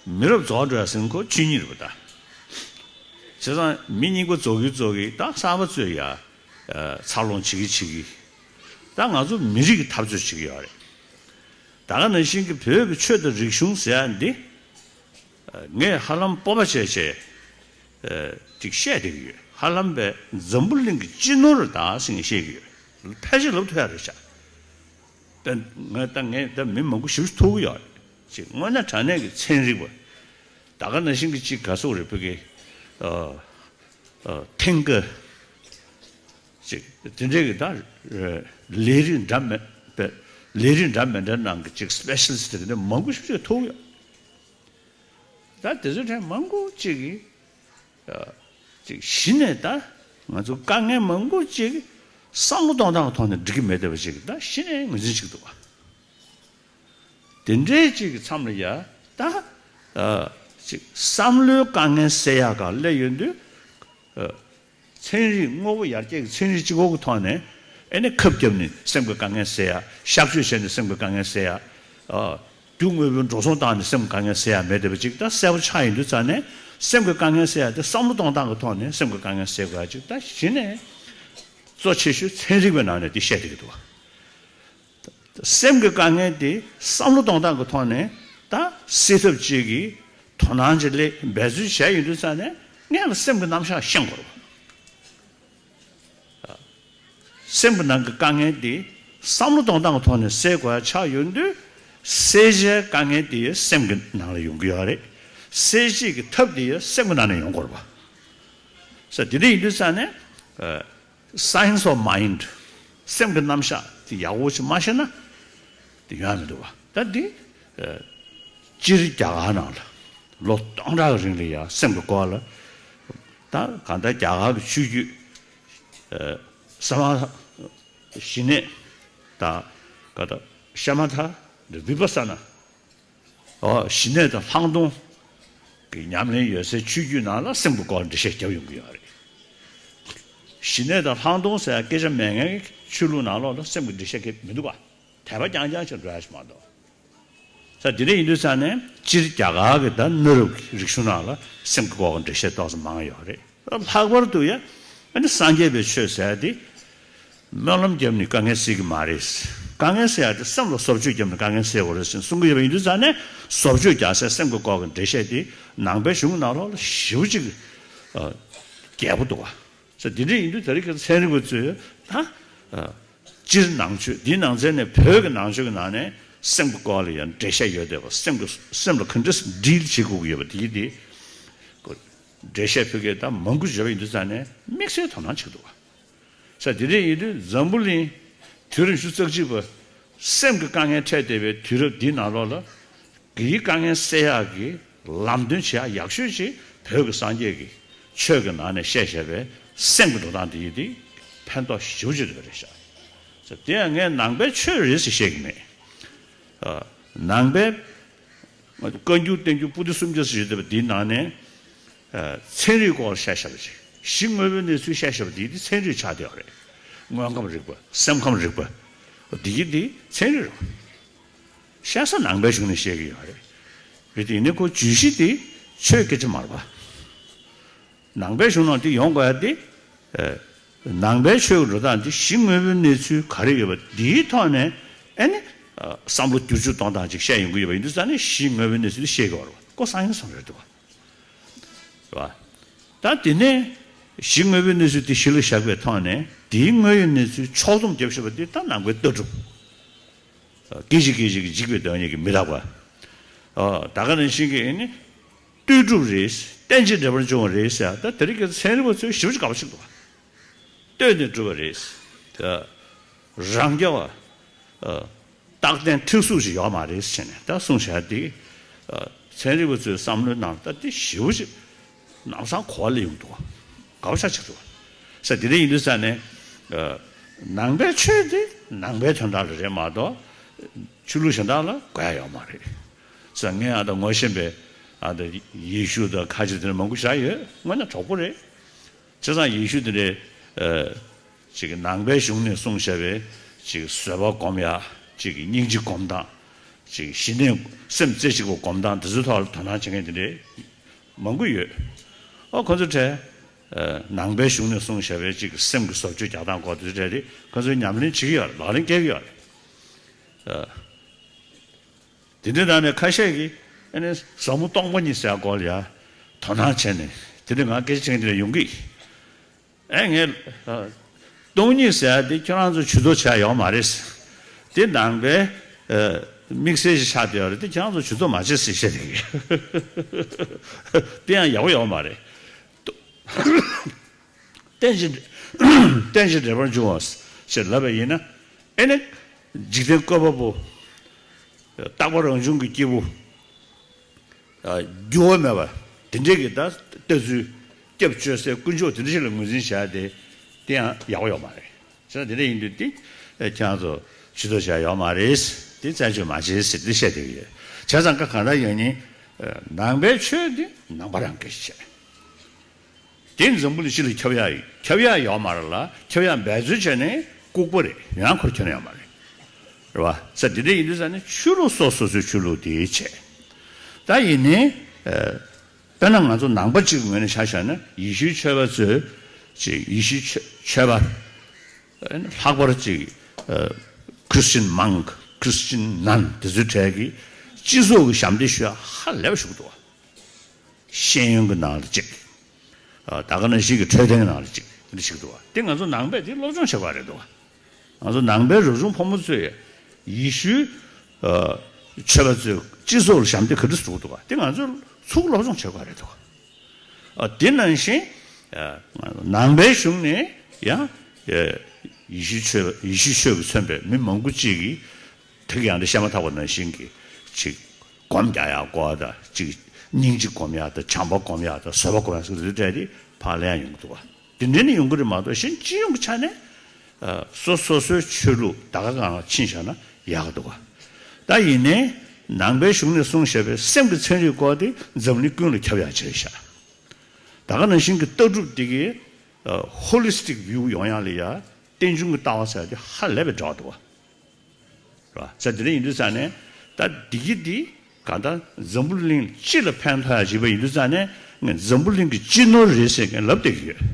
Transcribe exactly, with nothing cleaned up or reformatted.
མི་རབས་རྫོགས་འགྲོ་ཡ་ཟེར་ཁོ་ཆོས་ཉིད་རེད་པ་ད། བྱས་ཙང་མི་རྙིང་པ་རྫོགས་ཀྱི་རྫོགས་ཀྱི་ད་གསར་པ་ཚོས་ཡ། འཚར་ལོངས་བྱེད་ཀྱི་བྱེད་ཀྱི། ད་ང་ཚོ་མི་རིགས་ཀྱི་འཐབ་རྩོད་བྱེད་ཀྱི་ཡོད་རེད། ད་ག་ནང་བཞིན་གྱི་བོད་ཀྱི་ཆོས་དང་རིག་གཞུང་ཟེར་ཡ་འདི། ངས་ཧ་ལམ་སྤོབས་པ་བྱས་བྱས། ཅིག་བཤད་བསྡད་ཀྱི་ཡོད། ཧ་ལམ་པའི་འཛམ་བུ་གླིང་གི་སྤྱི་ནོར་དང་ཟེར་ནས་བཤད་ཀྱི་ཡོད། ཕལ་ཆེར་ལབ་ཐུབ་ཡ་རེད་ཤག་ད་ང་ད་ངས་ད་མི་མང་པོ་ཞེ་པོ་ཐུག་གི་ཡོད་རེད། ཅིག་དངོས་གནས་དྲང་གནས་ཀྱི་ཚན་རིག་པ། ད་ག་ནང་བཞིན་གྱི་ཅིག་ག་སོག་རེད་བོད་ཀྱི། ཐེངས་ཀ་ཅིག་དེ་འདྲའི་གི་ད་ལས་རིགས་འདྲ་མི་འདྲ་ལས་རིགས་འདྲ་མི་འདྲ་ནང་གི་ཅིག་སི་པེ་ཤལ་ལི་སི་ཊི་དེ་འདྲ་མང་པོ་ཞེ་པོ་ཅིག་ཐུག་ཡོད། ད་དེ་ཚོའི་གྲས་མང་པོ་ཅིག་གིས་ཅིག་གཞི་ནས་ད་ང་ཚོ་དཀའ་ངལ་མང་པོ་ཅིག་བསམ་བློ་གཏོང་སྟངས་ཀྱི་ཐོག་ནས་འགྲིག་གི་མེད་བསྡད་པ་ཅིག་ད་གཞི་ནས་ངོས་འཛིན་བྱེད་ཀྱི་འདུག་བ། དེ་འདྲའི་ཅིག་གི་མཚམས་ལ་ཡ་ད་ཅིག་བསམ་བློའི་དཀའ་ངལ་སེལ་ཡག་ག་སླེབས་ཡོང་དུས། ཚན་རིག་དངོས་པོ་ཡར་རྒྱས་ཀྱི་ཚན་རིག་སྤྱི་ཁོག་གི་ཐོག་ནས་ཨེ་ནི་ཁབ་བརྒྱབ་ནས་སེམས་ཀྱི་དཀའ་ངལ་སེལ་ཡ། གཤག་བཅོས་བྱས་ནས་སེམས་ཀྱི་དཀའ་ངལ་སེལ་ཡ། རྒྱུ་དངོས་པོའི་འགྲོ་སོང་བཏང་ནས་སེམས་ཀྱི་དཀའ་ངལ་སེལ་ཡ་མེད་བསྡད་པ་ཅིག་ད་གསལ་པོ་ཆགས་ཡོང་དུས་ཙང་ནས་སེམས་ཀྱི་དཀའ་ངལ་སེལ་ཡ་དེ་བསམ་བློ་གཏོང་སྟངས་ཀྱི་ཐོག་ནས་སེམས་ཀྱི་དཀའ་ངལ་སེལ་དགོས་ཡ་ཅིག་ད་གཞི་ནས་གཙོ་ཆེ་ཤོས་ཚན་རིག་པའི་ནང་ནས་དེ་བཤད་བསྡད་ཀྱི་འདུག་བ། སེམས་ཀྱི་དཀའ་ངལ་དེ་བསམ་བློ་གཏོང་སྟངས་ཀྱི་ཐོག་ནས་ད་སེལ་ཐབས་ཅིག་གི་དོ་སྣང་ཅིག་སླེབས་འབད་བརྩོན་བྱས་ཡོང་དུས་ཙང་ནས་སྔོན་ལ་སེམས་ཀྱི་རྣམ་གཞག་ཤེས་དགོས་རེད་བ། སེམས་ཀྱི་ནང་གི་དཀའ་ངལ་དེ་བསམ་བློ་གཏོང་སྟངས་ཀྱི་ཐོག་ནས་སེལ་དགོས་ཡ་ཆགས་ཡོང་དུས་སེལ་བྱའི་དཀའ་ངལ་དེ་སེམས་ཀྱི་ནང་ལ་ཡོང་གི་ཡོད་རེད། སེལ་བྱེད་ཀྱི་ཐབས་དེ་སེམས་ཀྱི་ནང་ནས་ཡོང་དགོས་རེད་བ། ས་དེ་འདྲ་ཡིན་དུས་ཙང་ནས། Science of mind. སེམས་ཀྱི་རྣམ་གཞག་དེ་ཡག་པོ་ཞིག་མ་ཤེས་ན་དེ་ཡོང་ཡ་མི་འདུག་བ། ད་འདི་སྤྱིར་རྒྱ་གར་ནང་ལ་ལོ་སྟོང་ཕྲག་གི་རིང་ལ་ཡ་སེམས་ཀྱི་སྐོར་ལ་ད་གང་ལྟར་རྒྱ་གར་གྱི་ཆོས་བརྒྱུད་ས་མ་ཐ་ཞི་གནས་ད་ག་ད་ཤ་མ་ཐ་བི་པ་ས་ན། ཨོ་ཞི་གནས་དང་ལྷག་མཐོང་གི་ཉམས་ལེན་ཡོད་སའི་ཆོས་བརྒྱུད་ནང་ལ་སེམས་ཀྱི་སྐོར་འགྲེལ་བཤད་རྒྱབ་ཡོང་གི་ཡོད་རེད། ཞི་གནས་དང་ལྷག་མཐོང་ཟེར་ཡ་སྐད་ཆ་མེད་མཁན་གྱི་ཆོས་ལུགས་ནང་ལོགས་ལ་སེམས་ཀྱི་འགྲེལ་བཤད་གང་ཡང་མི་འདུག་ག་དད་པ་རྐྱང་རྐྱང་ཞིག་འགྲོ་ཡ་ཞིག་མ་གཏོགས། ས་དེ་འདྲ་ཡིན་དུས་ཙང་ནས་སྤྱིར་རྒྱ་གར་གྱི་ད་གནའ་རབས་ཀྱི་རིག་གཞུང་ནང་ལ་སེམས་ཀྱི་སྐོར་གྱི་འགྲེལ་བཤད་ཏོག་ཙམ་མང་ཡོད་རེད། ལྷག་པར་དུ་ཡ་ཨ་ནི་སངས་རྒྱས་པའི་ཆོས་ཟེར་ཡ་དེ། སྨོན་ལམ་བརྒྱབ་ནས་དཀའ་ངལ་སེལ་གྱི་མ་རེད། དཀའ་ངལ་སེལ་ཡ་དེ་སེམས་ལ་བཟོ་བཅོས་བརྒྱབ་ནས་དཀའ་ངལ་སེལ་དགོས་རེད་ཟེར་གསུང་གི་ཡོད་པ་ཡིན་དུས་ཙང་ནས་བཟོ་བཅོས་རྒྱག་སའི་སེམས་ཀྱི་སྐོར་གྱི་འགྲེལ་བཤད་དེ་ནང་པའི་གཞུང་ནང་ལོགས་ལ་ཞེ་པོ་ཅིག་རྒྱས་པོ་འདུག་བ། ས་དེ་འདྲ་ཡིན་དུས་དེ་རིང་གི་ཚན་རིག་པ་ཚོས་ད། སྤྱིར་ནང་ཆོས་འདིའི་ནང་ཚན་ནས་བོད་ཀྱི་ནང་ཆོས་ཀྱི་ནང་ནས་སེམས་ཀྱི་སྐོར་ལ་ཡང་འགྲེལ་བཤད་ཡོད་བསྡད་པ་སེམས་ཀྱི་སེམས་ལ་ག་འདྲ་ཌིལ་བྱེད་དགོས་ཀྱི་ཡོད་པ་དེ་དེ་འགྲེལ་བཤད་ཕ་གིར་ད་མང་པོ་བརྗོད་པ་ཡིན་དུས་ཙང་ནས་དམིགས་བསལ་དོ་སྣང་བྱེད་ཀྱི་འདུག་བ། ས་དེ་འདྲ་ཡིན་དུས་འཛམ་བུ་གླིང་དུས་རབས་ཉི་ཤུ་རྩ་གཅིག་པ་སེམས་ཀྱི་དཀའ་ངལ་འཕྲད་བསྡད་པའི་དུས་རབས་འདིའི་ནང་ལོགས་ལ། དེའི་དཀའ་ངལ་སེལ་ཡག་གི་ལམ་སྟོན་བྱེད་ཡག་ཡག་ཤོས་ཅིག་བོད་ཀྱི་སངས་རྒྱས་ཀྱི་ཆོས་ཀྱི་ནང་ནས་བཤད་བཞག་པའི་སེམས་ཀྱི་འགྲོ་སྟངས་དེ་ཡིན་ཏེ་ཕན་ཐོགས་ཞེ་པོ་ཅིག་ཡོད་པ་རེད་ཤག་ས་དེ་ཡང་ངས་ནང་པའི་ཆོས་རེད་ཟེར་བཤད་ཀྱི་མེད། ཨ། ནང་པའི་བཀའ་འགྱུར་བསྟན་འགྱུར་པོ་ཏི་སུམ་བརྒྱ་ཟེར་ཡོད་པ་དེའི་ནང་ནས། ཨ། ཚན་རིག་སྐོར་བཤད་བཞག་པ་ཅིག་གཞི་དངོས་པོའི་གནས་ཚུལ་བཤད་བཞག་པ་དེ་ཡིན་ཏེ་ཚན་རིག་ཆགས་བསྡད་ཡོད་རེད། དངོས་ཁམས་རིག་པ་སེམས་ཁམས་རིག་པ། དེ་ཡིན་ཏེ་ཚན་རིག་རེད། བཤད་ས་ནང་པའི་གཞུང་ནས་བཤད་ཀྱི་ཡོད་རེད། རེད་དེ་ཡིན་ནའི་ཁོ་བརྗོད་གཞི་དེ་ཆོས་སྐད་ཆ་མ་རེད་པ། ནང་པའི་གཞུང་ནང་དེ་ཡོང་དགོས་ཡ་དེ། ཨ། ནང་པའི་ཆོས་ཀྱི་འགྲོ་སྟངས་དེ་གཞི་དངོས་པོའི་གནས་ཚུལ་ག་རེ་ཡོད་པ་དེའི་ཐོག་ནས་ཨ་ནི། ཨ། བསམ་བློ་བསྒྱུར་བཅོས་གཏོང་སྟངས་ཅིག་བཤད་ཡོང་གི་ཡོད་པ་ཡིན་དུས་ཙང་ནས་གཞི་དངོས་པོའི་གནས་ཚུལ་དེ་བཤད་དགོས་པ་རེད་པ། ཁོ་སང་ཡིན་སང་རེད་འདུག་པ། རེད་པ། ད་དེ་ནས་གཞི་དངོས་པོའི་གནས་ཚུལ་དེ་གཞི་ལ་བཞག་པའི་ཐོག་ནས་དེའི་དངོས་ཡོད་གནས་ཚུལ་ཕྱོགས་བསྡོམས་བརྒྱབ་བཞག་པ་དེ་ད་ནང་པའི་ལྟ་གྲུབ། སྐད་ཅིག་སྐད་ཅིག་གིས་འཇིག་པའི་དོན་གཉིས་ཀྱིས་མི་རྟག་པ། ཨ། ད་ག་ནང་བཞིན་གྱི་ཨེ་ནི། ལྟོས་གྲུབ་རེད། རྟེན་ཅིང་འབྲེལ་པར་འབྱུང་བ་རེད་ཟེར་ཡ་ད་དེ་རིང་གི་ཚན་རིག་པ་ཚོས་ཞེ་པོ་ཅིག་དགའ་པོ་བྱེད་ཀྱི་འདུག་པ། ལྟོས་ནས་གྲུབ་པ་རེད། ད་རང་རྐྱ་བ། ཨ། རྟག་བརྟན་མཐིལ་ཟུག་ཅིག་ཡོད་མ་རེད་ཟེར་ནས་ད་གསུངས་བཞག་དེ། ཨ། ཚན་རིག་པ་ཚོའི་བསམ་བློའི་ནང་ད་དེ་ཞེ་པོ་ཅིག་ལམ་སང་གོ་བ་སླེབས་ཡོང་འདུག་དགའ་པོ་ཞེ་པོ་ཅིག་འདུག་ས་དེ་འདྲ་ཡིན་དུས་ཙང་ནས། ཨ། ནང་པའི་ཆོས་དེ་ནང་པའི་དོན་དག་ལ་རེད་མ་གཏོགས། ཆོས་ལུགས་གཞན་དག་ལ་དགོས་ཡ་ཡོད་མ་རེད། ས་ངས་ཨ་ད་ངོ་ཤེས་པའི་ཨ་ད་ཡེ་ཤུ་དང་ཁ་ཆེ་དེ་འདྲ་མང་པོ་ཞིག་ཡོད། དངོས་གནས་གྲོགས་པོ་རེད། བྱས་ཙང་ཡེ་ཤུ་དེ་འདྲའི། ཨ། ཅིག་གི་ནང་པའི་གཞུང་ནས་གསུངས་བཞག་པའི་ཅིག་བཟོད་པ་སྒོམ་ཡ། ཅིག་གི་སྙིང་རྗེ་སྒོམ་སྟངས། ཅིག་ཞི་གནས་སེམས་རྩེ་གཅིག་པ་སྒོམ་སྟངས་དེ་ཚོའི་ཐོག་ལ་དོ་སྣང་བྱེད་མཁན་དེ་འདྲའི་མང་པོ་ཡོད། ཨོ་ཁོ་ཚོ་གྲས་ནང་པའི་གཞུང་ནས་གསུངས་བཞག་པའི་ཅིག་སེམས་ཀྱི་བཟོ་བཅོས་རྒྱག་སྟངས་སྐོར་དེ་ཚོ་གྲས་དེ་ཁོ་ཚོས་ཉམས་ལེན་བྱེད་ཀྱི་ཡོད་རེད། ལག་ལེན་བཀལ་གྱི་ཡོད་རེད། དེ་འདྲའི་ནང་ནས་ཁ་ཤས་ཀྱིས་ཨ་ནི་ཟབ་མོ་སྟོང་པ་ཉིད་ཟེར་སྐོར་ལ་ཡ་དོ་སྣང་བྱས་ནས་དེ་འདྲ་ང་སྐད་ཆ་བྱེད་མཁན་དེ་འདྲ་ཡོང་གི། ཨེ་ངས་ཨ། སྟོང་ཉིད་ཟེར་ཡ་དེ་ཁྱོད་རང་ཚོ་ཇུས་གཏོགས་བྱས་ཡོད་མ་རེད། དེ་ནང་པའི་ཨ། དམིགས་བསལ་ཞིག་ཆགས་བསྡད་ཡོད་རེད། དེ་ཁྱོད་རང་ཚོ་ཇུས་གཏོགས་མ་བྱེད་ཟེར་བཤད་བསྡད་ཀྱི། དེ་ཡང་ཡག་པོ་ཡོད་མ་རེད། རྟེན་ཅིང་རྟེན་ཅིང་འབྲེལ་པར་འབྱུང་བ་ཞེས་ལབ་པ་ཡིན་ན། ཨེ་ནི་འཇིག་རྟེན་བཀོད་པ་པོ། རྟག་པ་རང་བྱུང་གི་སྐྱེས་བུ། ཨ། འགྱུར་བ་མེད་པ་དེ་འདྲའི་གི་ད་ལྟ་ཚུལ་སྐྱབས་བཅོལ་སའི་དཀོན་མཆོག་དེ་འདྲ་ཞིག་ལ་ངོས་འཛིན་བྱ་ཡ་དེ་དེ་ཡང་ཡག་པོ་ཡོད་མ་རེད། བྱས་ན་དེ་འདྲ་ཡིན་དུས་དེ་ཨེ་ཁྱེད་རང་ཚོ་ཇུས་གཏོགས་བྱ་ཡ་ཡོད་མ་རེད། དེ་རྩད་གཅོད་མ་བྱེད་ཟེར་དེ་བཤད་བསྡད་ཀྱི་ཡོད། བྱས་ཙང་ག་གང་ལྟར་ཡང་ནི་ཨ། ནང་པའི་ཆོས་དེ་ནང་པ་རང་སྐད་ཆ་བྱས། དེ་འཛམ་བུ་གླིང་སྤྱི་ལ་ཁྱབ་ཡ་ཡོད། ཁྱབ་ཡ་ཡོད་མ་རེད་ལ་ཁྱབ་ཡ་འབད་རྩོལ་བྱས་ནས་ལྐུགས་པ་རེད། ཡང་ཁོར་ཁྱོན་ཡོད་མ་རེད། རེད་བ། ས་དེ་འདྲ་ཡིན་དུས་ས་ནས་ཆོས་ལུགས་སོ་སོ་སོའི་ཆོས་ལུགས་དེ་བྱས། ད་ཡིན་ནའི་ཨ། དཔེར་ན་ང་ཚོ་ནང་པ་གཅིག་གི་ངོས་ནས་ཆ་བཞག་ན་ཡེ་ཤུའི་ཆོས་པ་ཚོས་ཅིག་ཡེ་ཤུའི་ཆོས་ཆོས་པ་ལྷག་པར་ཅིག་ཨ། Christian monk, Christian nun དེ་ཚོའི་གྲས་ཀྱིས་སྤྱི་ཚོགས་ཀྱི་ཞབས་འདེགས་ཞུ་ཡ་ཧ་ལས་པ་ཞུ་གི་འདུག་བ། ཤེས་ཡོན་གྱི་ནང་ལ་གཅིག་ཨ། ད་ག་ནང་བཞིན་གྱི་འཕྲོད་བསྟེན་གྱི་ནང་ལ་གཅིག་དེ་འདྲ་ཞིག་འདུག་བ། དེ་ང་ཚོ་ནང་པས་དེ་སློབ་སྦྱོང་བྱེད་དགོས་རེད་འདུག་བ། ང་ཚོ་ནང་པའི་རབ་བྱུང་ཕོ་མོ་ཚོས་ཡེ་ཤུའི་ཨ། ཆོས་པ་ཚོས་སྤྱི་ཚོགས་ལ་ཞབས་འདེགས་ག་འདྲ་ཞུ་གི་འདུག་བ། དེ་ང་ཚོས་ཚུར་སློབ་སྦྱོང་བྱེད་དགོས་རེད་འདུག་བ། ཨ། དེ་ནང་བཞིན་ཨ། ནང་པའི་གཞུང་ནས་ཡང་ཨ། ཡེ་ཤུའི་ཆོས་ཡེ་ཤུའི་ཆོས་ཀྱིས་མཚོན་པའི་མི་མང་པོ་གཅིག་གིས་དེ་ག་ཡང་དེ་བཤད་མ་ཐག་པ་ནང་བཞིན་གྱི་ཅིག་སྒོམ་རྒྱག་ཡག་སྐོར་དང་ཅིག་སྙིང་རྗེ་སྒོམ་ཡག་དང་བྱམས་པ་སྒོམ་ཡག་དང་བཟོད་པ་སྒོམ་ཡག་སོགས་དེ་འདྲ་དེ་ཕར་ལེན་ཡོང་གི་འདུག་བ། དེ་འདྲ་ནི་ཡོང་གི་རེད་མ་གཏོགས་གཞན་སྤྱི་ཡོངས་ཀྱི་ཆ་ནས་ཨ། སོ་སོ་སོའི་ཆོས་ལུགས་ད་ག་སྒང་ལ་ཕྱིན་བཞག་ན་ཡག་གི་འདུག་བ། ད་ཡིན་ནའི་ནང་པའི་གཞུང་ནས་གསུངས་བཞག་པའི་སེམས་ཀྱི་ཚན་རིག་སྐོར་དེ་འཛམ་གླིང་ཀུན་ལ་ཁྱབ་ཡག་ཅིག་རེད་ཤག་ད་ག་ནང་བཞིན་གྱི་ལྟ་གྲུབ་དེ་གའི་ཨ། Holistic view ཡོང་ཡག་ལ་ཡ་རྟེན་འབྱུང་གི་ལྟ་བ་ཟེར་ཡག་དེ་ཧ་ལས་པའི་འདྲ་བ་འདུག་བ། རེད་བ། ས་དེ་འདྲ་ཡིན་དུས་ཙང་ནས་ད་འདི་གི་འདི་གང་ལྟར་འཛམ་བུ་གླིང་སྤྱི་ལ་ཕན་ཐོགས་ཡག་བྱས་པ་ཡིན་དུས་ཙང་ནས་ངས་འཛམ་བུ་གླིང་གི་སྤྱི་ནོར་རེད་ཟེར་མཁན་ལབ་བསྡད་ཀྱི་ཡོད།